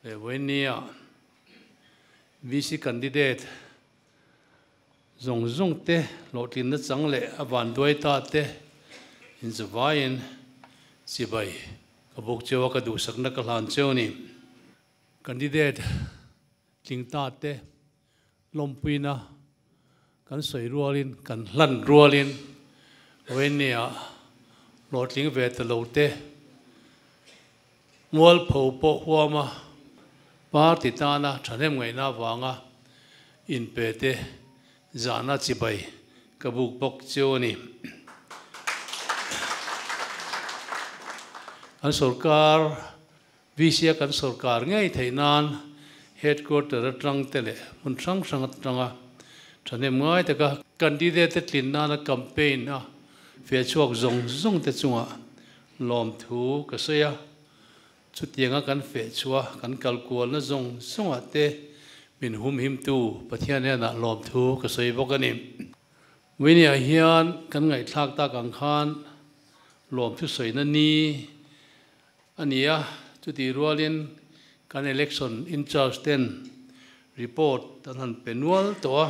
Le vawinia VC candidate zawng zawng te hlawhtlinna chang leh a vanduai ta te inzavaiin chibai ka buk cheu a, ka duhsakna ka hlan cheu a ni. Candidate tling ta te lawmpuina kan sawi rualin kan hlan rualin vawinia hlawhtling ve ta lo te Mualpho pawh huama party tana thahnem ngaihna avanga inpe te zahna chibai ka buk bawk cheu a ni. Kan sorkar, VC a kan sorkar ngei theih nan headquarter atang te leh hmun hrang hrang atanga thahnem ngai taka candidate te tlin nana campaign a feh chhuak zawng zawng te chungah Lawmthu ka sawi a, chutianga kan feh chhuah kan kal kualna zawng zawngah te min humhimtu Pathian hnenah lawmthu ka sawi bawk a ni. Winnie-ah hian kan ngaihthlak tak ang khan lawmthu sawina ni a ni a, chutih rualin kan election in charge ten report an han pe nual tawh a.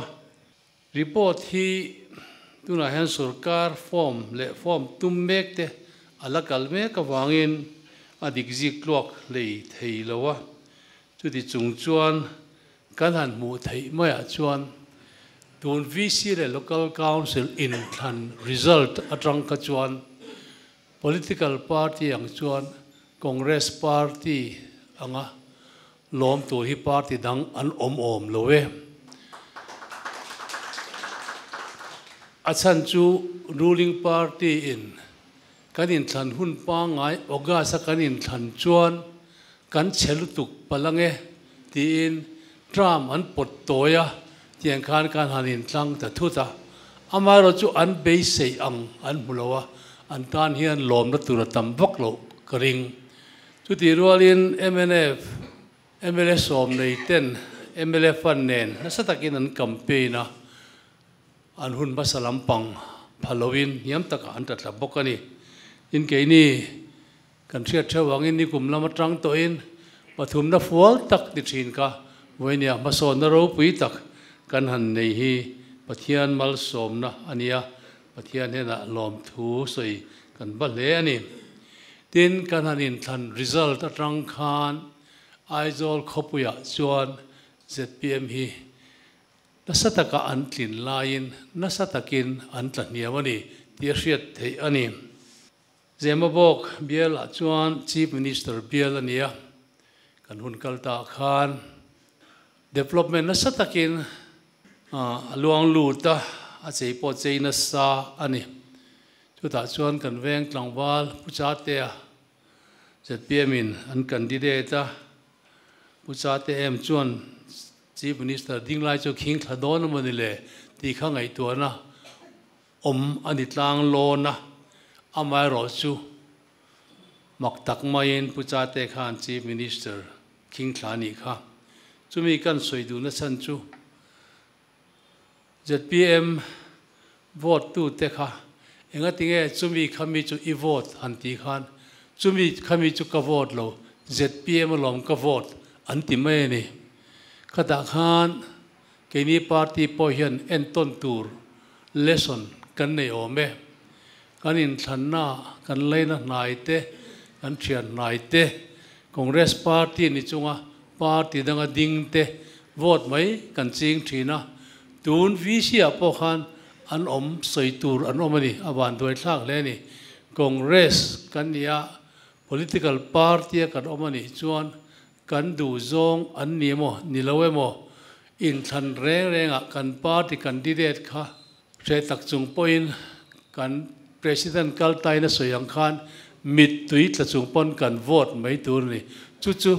Report hi tunah hian sorkar form leh form tum mek te a la kal mek avangin a dik zik tluak hlei thei lo a, chuti chung chuan kan han hmuh theih maiah chuan tun VC leh Local Council inthlan result atang kha chuan Political party ang chuan Congress party anga lawm tur hi party dang an awm awm lo e. A chhan chu ruling party in kan inthlan hun pangngai August a kan inthlan chuan kan chhe lutuk palh ange tiin term an pawt tawi a, tiang khan kan han intlang ta thut a. Amaherawh chu an beisei ang an hmu lo a, an tan hian lawmna tur a tam vak loh ka ring. Chutih rualin mnf mla sawmnei ten mla fund nen nasa takin an campaign a, an hun hmasa lampang pha loin hniam takah an tla tla bawk a ni. Tin keini Kan hriat theuh angin nikum lam atang tawhin pathumna fual tak ni thin kha vawinia hmasawnna ropui tak kan han nei hi Pathian malsawmna a nia, Pathian hnenah lawmthu sawi kan va hle a ni. Tin, kan han inthlan result atang khan Aizawl khawpuiah chuan zpm hi nasa taka an tlin laiin nasa takin an tla hniam a ni tih a hriat theih a ni. Zemabawk bialah chuan Chief Minister bial a ni a, kan hun kal ta khan development nasa takin a luang lut a, a chei pawh chei nasa a ni. Chutah chuan kan veng tlangval Pu Chatea zpm in an candidate a, Pu Chate em chuan Chief Minister ding lai chu khing thla dawn a maw ni le tih kha ngaihtuahna Awm a ni tlang lawn a, amaherawhchu mak tak maiin Pu Chate khan Chief Minister khingthla a nih kha. Chumi kan sawi duhna chhan chu zpm vote tute kha engatinge chumi khami chu i vote han tih khan chumi khami chu ka vote lo, zpm alawm ka vote an ti mai a ni. Khatah khan Keini party pawh hian entawn tur lesson kan nei awm e. Kan inthlanna, kan leina hnai te, kan thian hnai te, Congress party ni chunga party danga ding te vote mai kan ching thin a. Tun VC ah pawh khan an awm sawi tur an awm a ni, a vanduai thlak hle a ni. Congress kan ni a, political party a kan awm a nih chuan Kan duh zawng an ni emaw, ni lo emaw, inthlan reng rengah kan party candidate kha hreh tak chung pawhin kan President kal tain a sawi ang khan mittui tla chung pawn kan vote mai tur a ni. Chu chu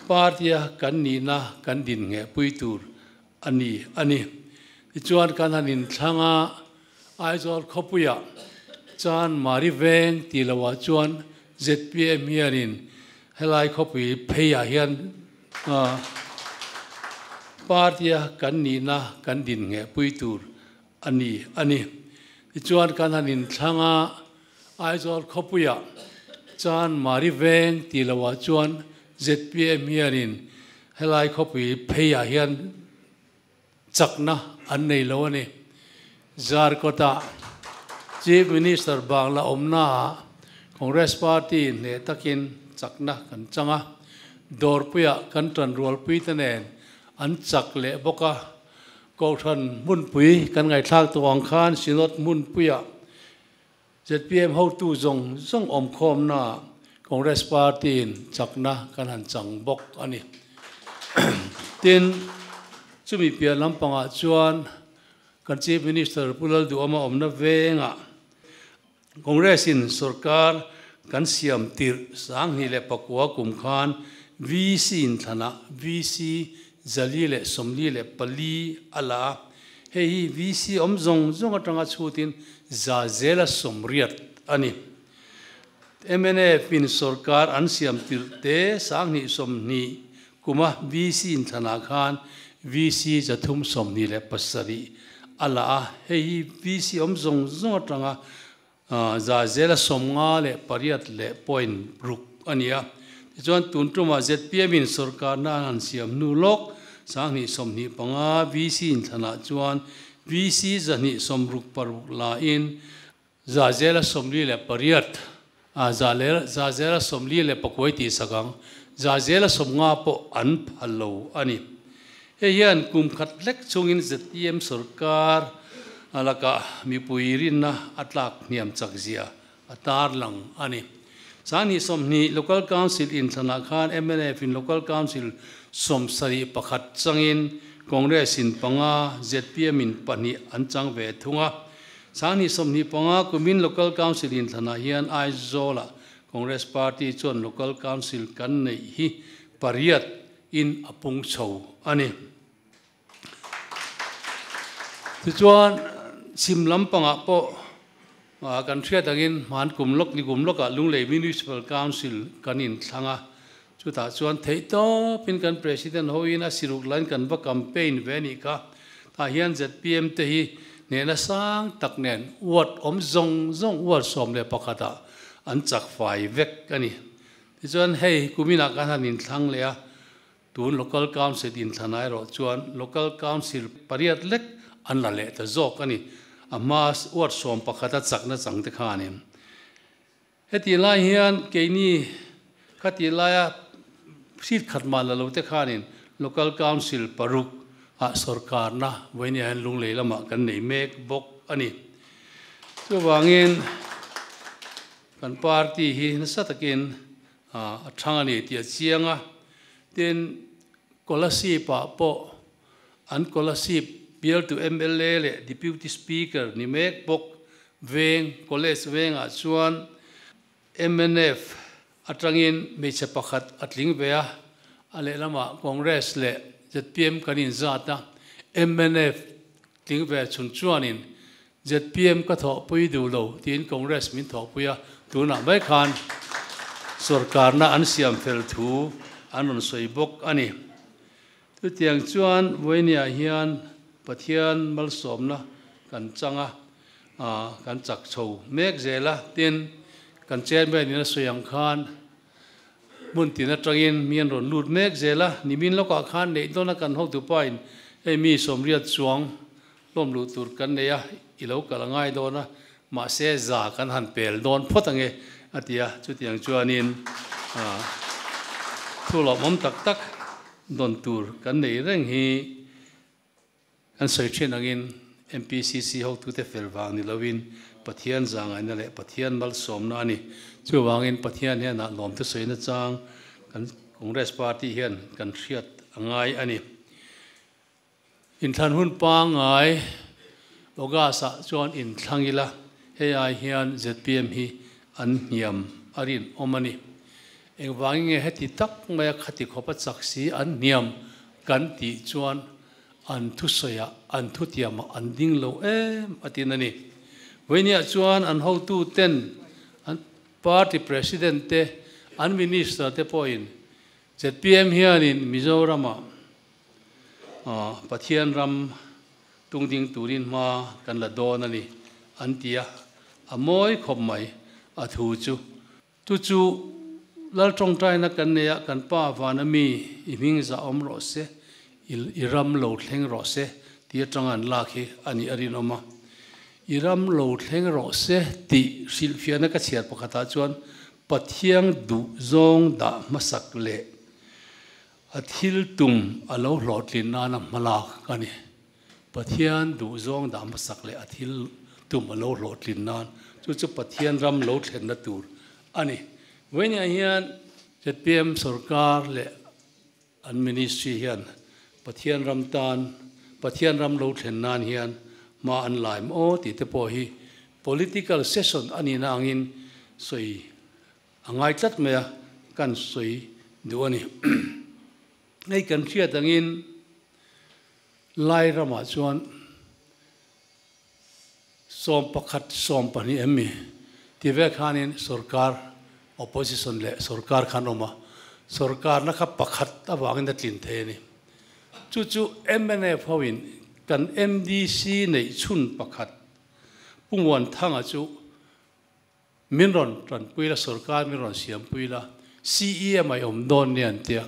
party-a kan nihna kan din nghehpui tur a ni a ni. Tichuan kan han inthlang a, Aizawl khawpuiah chuan Mari Veng tih lohah chuan zpm hianin helai khawpui pheiah hian party-a kan nihna kan din nghehpui tur a ni a ni. Tichuan kan han inthlang a, Aizawl khawpuiah Chanmari veng tih lohah chuan zpm hianin helai khawpui pheiah hian chakna an nei lo a ni. Zarkawtah Chief Minister Bangla awmnaah Congress Party hneh takin chakna kan chang a, dawrpuiah kan tanrualpuite nen an chak leh bawk a. Kohhran hmunpui kan ngaihthlak tawh ang khan Synod hmunpuiah zpm hotu zawng zawng awmkhawmnaah Congress Party-in chakna kan han chang bawk a ni. Tin, chumi piah lampangah chuan kan Chief Minister Pu Lalduhawma awmna vengah Congress-in sorkar kan siam tirh 2009 kum khan VC inthlanah VC 444 a la a, hei hi VC awm zawng zawng atanga chhutin 80% a ni. Mnf in sorkar an siam tirh te 2020 kuma VC inthlanah khan VC 327 a la a, hei hi VC awm zawng zawng atanga 58 leh point ruk a ni a. Tichuan tun tumah zpm in sorkarna an han siam hnu lawk 2025 VC inthlanah chuan VC 266 la in 48% 49% tih sak ang, 50% pawh an phal lo a ni. Hei hian kum khat hlek chungin zpm sorkar lakah mipui rinna a tlak hniam chak zia a tarlang a ni. 2020 Local Council inthlanah khan mnf in Local Council 71 changin Congress in panga, zpm in pahnih an chang ve thung a. 2025 kumin Local Council inthlanah hian Aizawlah Congress Party chuan Local Council kan neih hi pariat in a pung chho a ni. Tichuan, chhim lampangah pawh kan hriat angin hman kum lawk ni kum lawkah Lunglei Municipal Council kan inthlang a, chutah chuan theihtawpin kan President hoin a siruk lain kan va campaign ve a nih kha. Tah hian zpm te hi hnehna sang tak nen ward awm zawng zawng ward 11 ah an chak fai vek a ni. Tichuan hei kuminah kan han inthlang leh a, tun Local Council inthlan erawh chuan Local Council pariat lek an la leh ta zawk a ni. A hma ward 11 a chakna chang te khanin. Heti lai hian keini khati laia seat khat mah la lo te khanin Local Council paruk ah sorkarna vawinia hian Lunglei lamah kan nei mek bawk a ni. Chuvangin kan party hi nasa takin a thang a ni tih a chiang a. Tin, Kolasib ah pawh an Kolasib bialtu mla leh Deputy Speaker ni mek bawk veng College vengah chuan mnf atangin hmeichhe pakhat a tling ve a, a lehlamah Congress leh zpm kan inzat a, mnf tling ve chhun chuanin zpm ka thawhpui duh lo tiin Congress min thawhpui a, tunah mai khan sorkarna an siam fel thu an rawn sawi bawk a ni. Chutiang chuan vawinia hian Pathian malsawmna kan chang a, kan chak chho mek zel a. Tin, kan chairman in a sawi ang khan hmun tin atangin mi an rawn lut mek zel a. Nimin lawkah khan neih dawna kan hotu pain hei mi sawmriat chuang hlawm luh tur kan nei a, i lo kal a ngai dawn a, mahse za kan han pel dawn phawt ange a ti a. Chutiang chuanin thu lawmawm tak tak dawn tur kan nei reng hi kan sawi thin angin MPCC hotute fel vang ni lovin Pathian zangaina leh Pathian malsawmna a ni. Chuvangin Pathian hian lawm te sawina chang kan Congress Party hian kan hriat a ngai a ni. Inthlan hun pangngai August ah chuan inthlang ila hei ai hian zpm hi an hniam a rinawm a ni. Engvangin nge heti tak maia khati khawpa chak si an hniam kan tih chuan an thusawiah an thutiamah an ding lo em a tin a ni. Vawinia chuan an hotu ten an party president te an minister te pawhin zpm hianin Mizoramah Pathian ram tungding turin hma kan la dawn a ni an ti a, a mawi khawp mai a thu chu. Chu chu Lal tawngtaina kan nei a, Kan Pa vana mi, i hming zah awm rawh se, i ram lo thleng rawh se tih atanga an lak hi a nih a rinawm a. I ram lo thleng rawh se tih hrilhfiahna ka chhiar pakhatah chuan Pathiang duh zawng dah hmasak leh a thil tum a lo hlawhtlin nana hmalak a ni. Pathian duh zawng dah hmasak leh a thil tum a lo hlawhtlin nan chu chu Pathian ram lo thlenna tur a ni. Vawiinah hian zpm sorkar leh an ministry hian Pathian ram tan, Pathian ram lo thlen nan hian hma an lai maw tih te pawh hi political session a nihna angin sawi a ngai tlat mai a, kan sawi duh a ni. Hei kan hriat angin Lai ramah chuan 11, 12 em mi ti vel khanin sorkar opposition leh sorkar khan awm a, sorkarna kha pakhat avangin a tlin thei a ni. Chu chu mnf hoin kan MDC neih chhun pakhat Pu Muanthanga chu Min rawn tanpui la, sorkar min rawn siampui la, CEM a i awm dawn nia an ti a.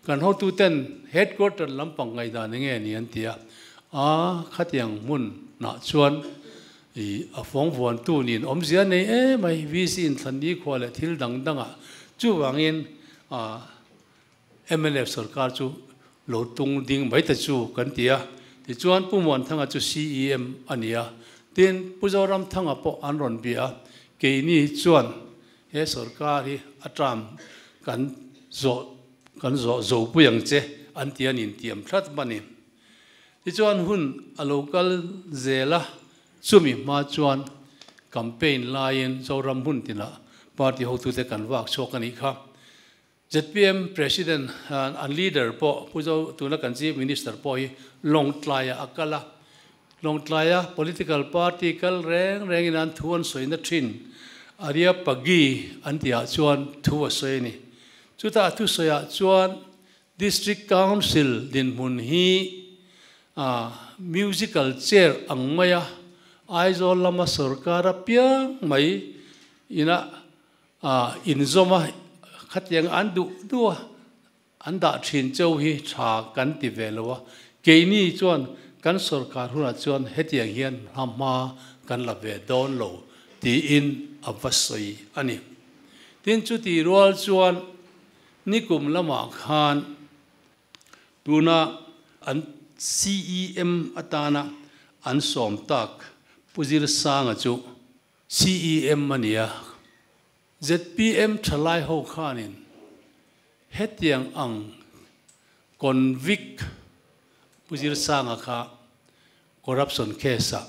Kan hotuten headquarter lampang ngaihdan eng nge ni an ti a. A, khatiang hmun nah chuan i a fawng vuantu niin awmzia nei em mai, VC inthlan nikhua leh thil dang dangah. Chuvangin a mnf sorkar chu lo tung ding mai ta chu kan ti a. Tichuan Pu Muanthanga chu CEM a ni a, tin Pu Zoramthanga pawh an rawn bia a, keini chuan he sorkar hi a term kan zawh kan zawh zo pui ang che an ti a nin tiam thlat a ni. Tichuan hun a lo kal zel a, chumi hma chuan campaign laiin Zoram hmun tinah party hotute kan vak chhuak a nih kha. Zpm President an leader pawh Pu Zo tuna kan Chief Minister pawh hi Lawngtlaiah a kal a, Lawngtlaia political party kal reng rengin an thu an sawina thin Arya Pagi an tihah chuan thu a sawi a ni. Chutah a thusawiah chuan District Council dinhmun hi musical chair ang maia Aizawl lama sorkar apiang mai ina A inzawm a, khatiang an duh duh a, an dah thin cheu hi tha kan ti ve lo a, keini chuan kan sorkar hunah chuan hetiang hian hla hma kan la ve dawn lo tiin a va sawi a ni. Tin, chuti rual chuan nikum lamah khan tuna an CEM atana an sawm tak Pu Zirsanga chu CEM a nia, zpm thalai ho khanin hetiang ang convict Pu Zirsanga kha corruption case ah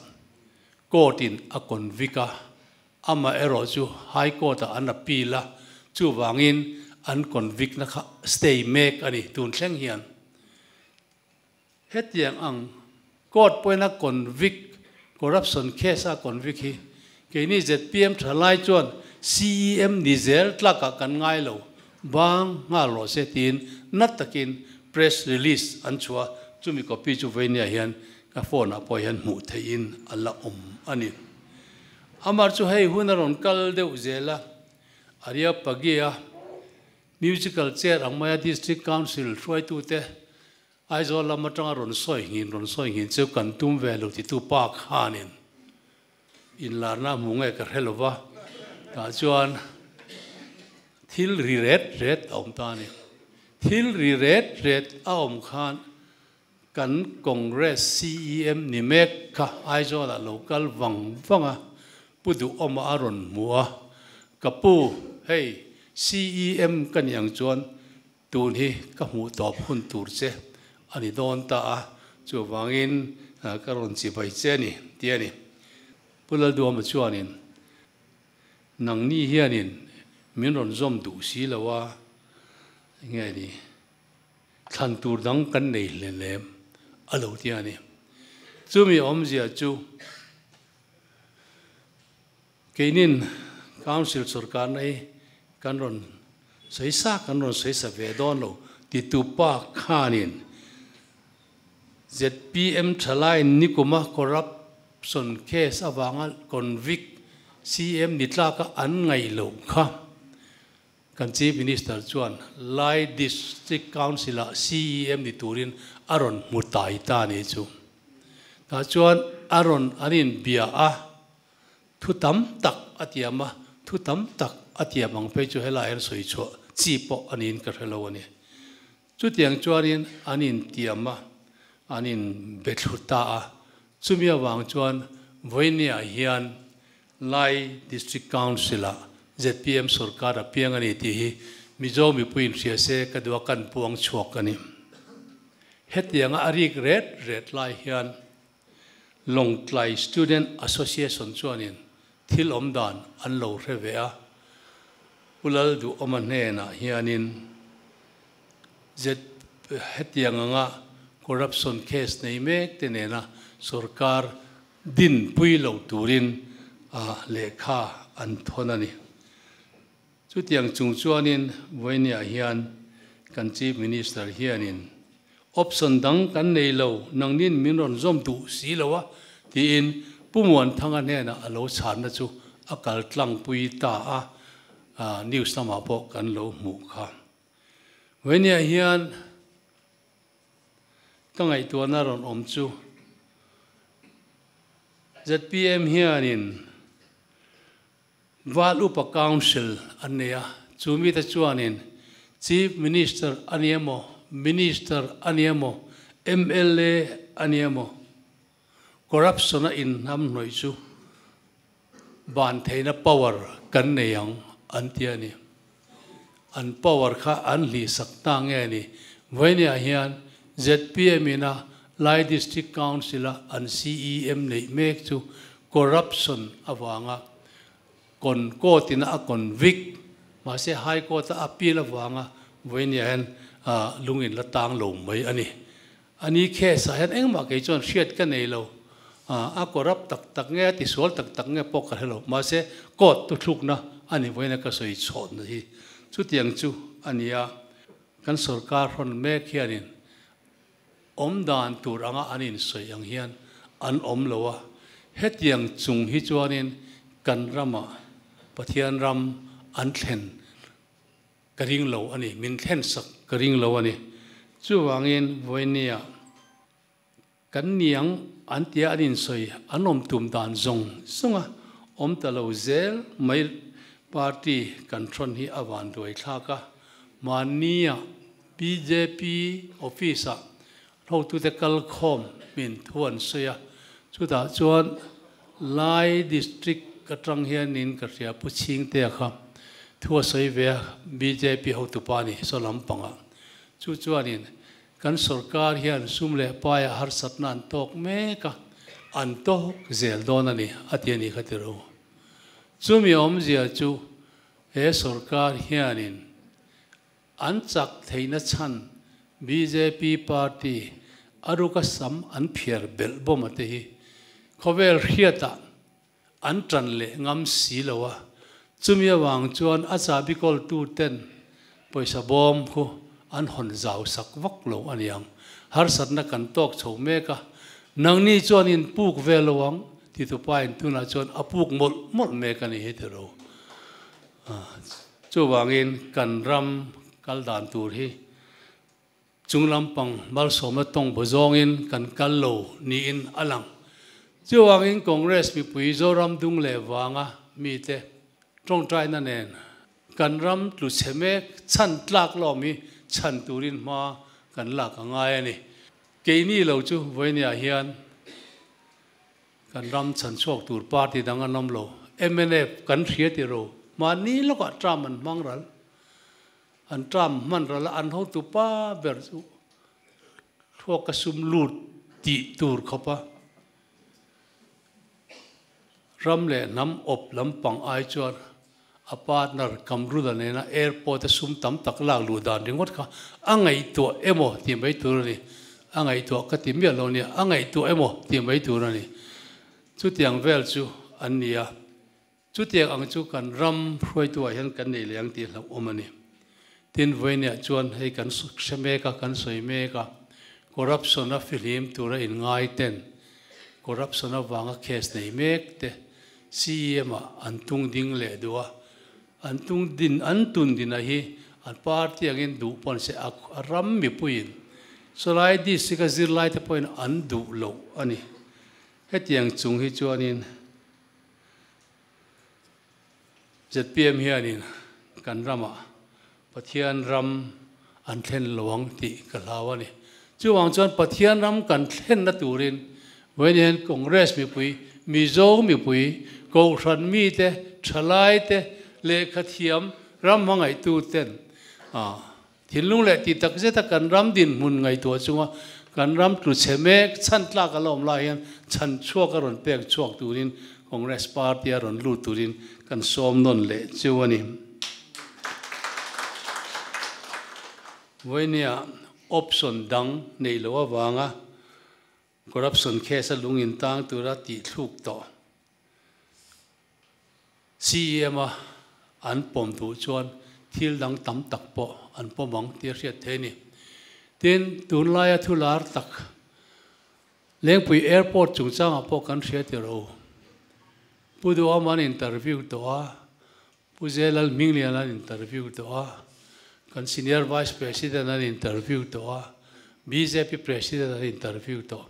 court in a convict a, amaherawh chu High Court ah an appeal a, chuvangin an convict na kha stay mek a ni tun thleng hian. Hetiang ang court pawhin a convict, corruption case a convict hi keini zpm thalai chuan CEM ni zel tlakah kan ngai lo, bang nghal rawh se tiin na takin press release an chhuah a, chumi copy chu vawinia hian ka phone ah pawh hian hmuh theihin a la awm a ni. Amar chu hei hun a rawn kal deuh zel a, Arya Pagia Musical chair ang maia District Council hruaitute Aizawl lam atanga rawn sawi nghin rawn sawi nghin chu kan tum ve lo titu pa khanin inlarna a hmu nge ka hre lo va, tah chuan thil ri ret ret a awm ta a ni. Thil ri ret ret a awm khan kan Congress CEM ni mek kha Aizawlah lo kal vang vang a, Pu Duhawma a rawn hmu a, Ka pu, hei CEM ka nih ang chuan tun hi ka hmuh tawp hun tur che a ni dawn ta a, chuvangin ka rawn chibai che a ni, ti a ni. Pu Lalduhawma chuanin, Nangni hianin min rawn zawm duh si lo a, enge ni? Thlan tur dang kan nei hlen lem a lo ti a ni. Chumi awmzia chu keinin Council sorkarna hi kan rawn sawi sa, kan rawn sawi sa ve dawn lo titu pa khanin zpm thalai nikuma corruption case avanga convict CM ni tlaka an ngaih loh kha. Kan Chief Minister chuan Lai District Council-ah CEM ni turin a rawn hmu tai ta a nih chu. Tah chuan a rawn an inbia a, thu tam tak a tiam a, thu tam tak a tiam ang phei chu helai hian sawi chhuah chi pawh a niin ka hre lo a ni. Chutiang chuanin an intiam a, an inbe thlu ta a. Chumi avang chuan vawinia hian Lai District Council-ah zpm sorkar a piang a ni tih hi Mizo mipui inhria se ka duh a kan puang chhuak a ni. Hetianga a rik ret ret lai hian Lawngtlai Student Association chuanin thil awm dan an lo hre ve a, Pu Lalduhawma hnenah hianin Z hetiang anga corruption case nei mek te nena sorkar dinpui lo turin lehkha an thawn a ni. Chutiang chung chuanin vawinia hian kan Chief Minister hianin option dang kan nei lo, nangnin min rawn zawm duh si lo a tiin Pu Muanthanga hnenah a lo chhanna chu a kal tlangpui ta a, news lamah pawh kan lo hmuh kha. Vawinia hian Ka ngaihtuahna rawn awm chu zpm hianin Val Upa Council an nei a, chu mite chuanin Chief Minister a ni emaw, Minister a ni emaw, mla a ni emaw corruption-a inhnamhnawih chu Ban theihna power kan nei ang an ti a ni. An power kha an hlihsak ta nge ni? Vawinia hian zpm ina Lai District Council a an CEM neih mek chu corruption avanga con court ina a convict mahse High Court a appeal avanga vawinia hian lung in la tang lo mai a ni. A ni case ah hian engmah kei chuan hriat ka nei lo. A corrupt tak tak nge a tisual tak tak nge pawh ka hre lo. Mahse court tuthlukna a ni vawiin a ka sawi chhawn hi chutiang chu a ni a. Kan sorkar hrawn mek hianin awm dan tur anga an insawi ang hian an awm lo a. Hetiang chung hi chuanin kan ramah Pathian ram an thlen Ka ring lo a ni, min thlensak ka ring lo a ni. Chuvangin vawinia kan niang an tia an insawi an awm tum dan zawng zawng a awm ta lo zel mai party kan thawn hi a van duai thlak a, mahnia bjp office ah hotute kal khawm min thu an sawi a, chutah chuan Lai district atang hianin ka hria Pu Chhingtea kha thu a sawi ve a, bjp hotupa a ni saw lampangah. Chu chuanin kan sorkar hian sum leh paiah harsatna an tawk mek a, an tawk zel dawn a ni a ti a ni kha ti ro. Chumi awmzia chu he sorkar hianin An chak theihna chhan bjp party a ruka sam an phiar belh bawm a te hi khawvel hriatah an tan leh ngam si lo a, chumi avang chuan a chahbi kawltu ten pawisa bawm khu an hawn zau sak vak lo a niang. Harsatna kan tawk chho mek a, nangni chuan in puk ve lo ang ti tupain tunah chuan a puk mawlh mawlh mek a ni hi ti ro. Chuvangin kan ram kal dan tur hi chung lampang malsawmna tawng baw zawngin kan kal lo niin a lang. Chuvangin Congress mipui Zoram dung leh vanga mite tawngtaina nen kan ram tlu chhe mek chhan tlak lawm hi chhan turin hma kan lak a ngai a ni. Keini lo chu vawinia hian Kan ram chhan chhuak tur party dang an awm lo. Mnf kan hria ti ro. Mahni lawkah term an hmang ral. An term hman ral a, an hotu pa ber chu thluak ka sum lut tih tur khawp a. Ram leh hnam awp lampang ai chuan a partner Kamrula nena airport a sum tam tak lak luh dan ringawt kha a ngaihtuah emaw tih mai tur a ni. A ngaihtuah ka ti miah lo nia, a ngaihtuah emaw tih mai tur a ni. Chutiang vel chu an ni a, chutiang ang chu kan ram hruaituah hian kan nei leh ang tih hlauhawm a ni. Tin, vawiiniah chuan hei kan hre mek a, kan sawi mek a, corruption a fihlim tura inngai ten corruption avanga case nei mek te, CEM ah an tung ding leh duh a, An tung din an tun din a hi an party angin duh pawn se a ram mipuiin chulai district a zirlai te pawhin an duh loh a ni. Hetiang chung hi chuanin zpm hianin kan ramah Pathian ram an thlen lo ang tih ka hlau a ni. Chuvang chuan Pathian ram kan thlenna turin vawiin hian Congress mipui, Mizo mipui, Kohhran mite, thalaite, lehkhathiam, ram hmangaihtu ten thinlung leh tih tak zeta kan ram dinhmun ngaihtuah chunga kan ram tlu chhe mek chhan tlak a la awm lai hian chhan chhuak a rawn pek chhuak turin Congress party a rawn lut turin kan sawm nawn leh chu a ni. Vawinia option dang neih loh avanga corruption case a lung in tang tura tih thluk tawh CEM a an pawm duh chuan thil dang tam tak pawh an pawm ang tih a hriat theih a ni. Tin, tunlaia thu lar tak Lengpui Airport chungchangah pawh kan hria tir o. Pu Duhawm an interview tawh a, Pu Zelal Hminglian an interview tawh a, kan Senior Vice President an interview tawh a, bjp President an interview tawh.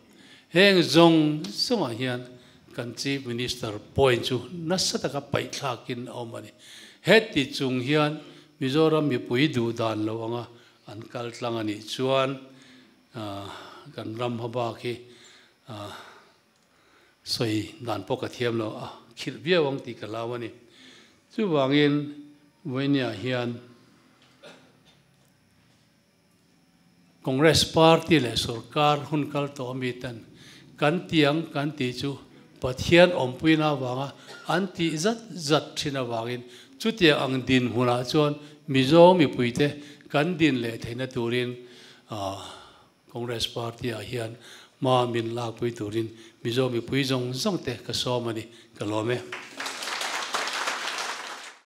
Heng zawng zawngah hian kan Chief Minister point chu nasa taka paihthlakin a awm a ni. Heti chung hian Mizoram mipui duh dan lo anga an kal tlang a nih chuan Kan ram ha bak hi sawi dan pawh ka thiam lo a, khirh viau ang tih ka hlau a ni. Chuvangin vawinia hian Congress party leh sorkar hun kal tawh ami ten kan tiang kan tih chu Pathian awmpuina avanga an tih zat zat thin avangin chutiang ang dinhmunah chuan Mizo mipuite kan din leh theihna turin Congress party ah hian hma min lakpui turin Mizo mipui zawng zawng te ka sawm a ni, ka lawm e.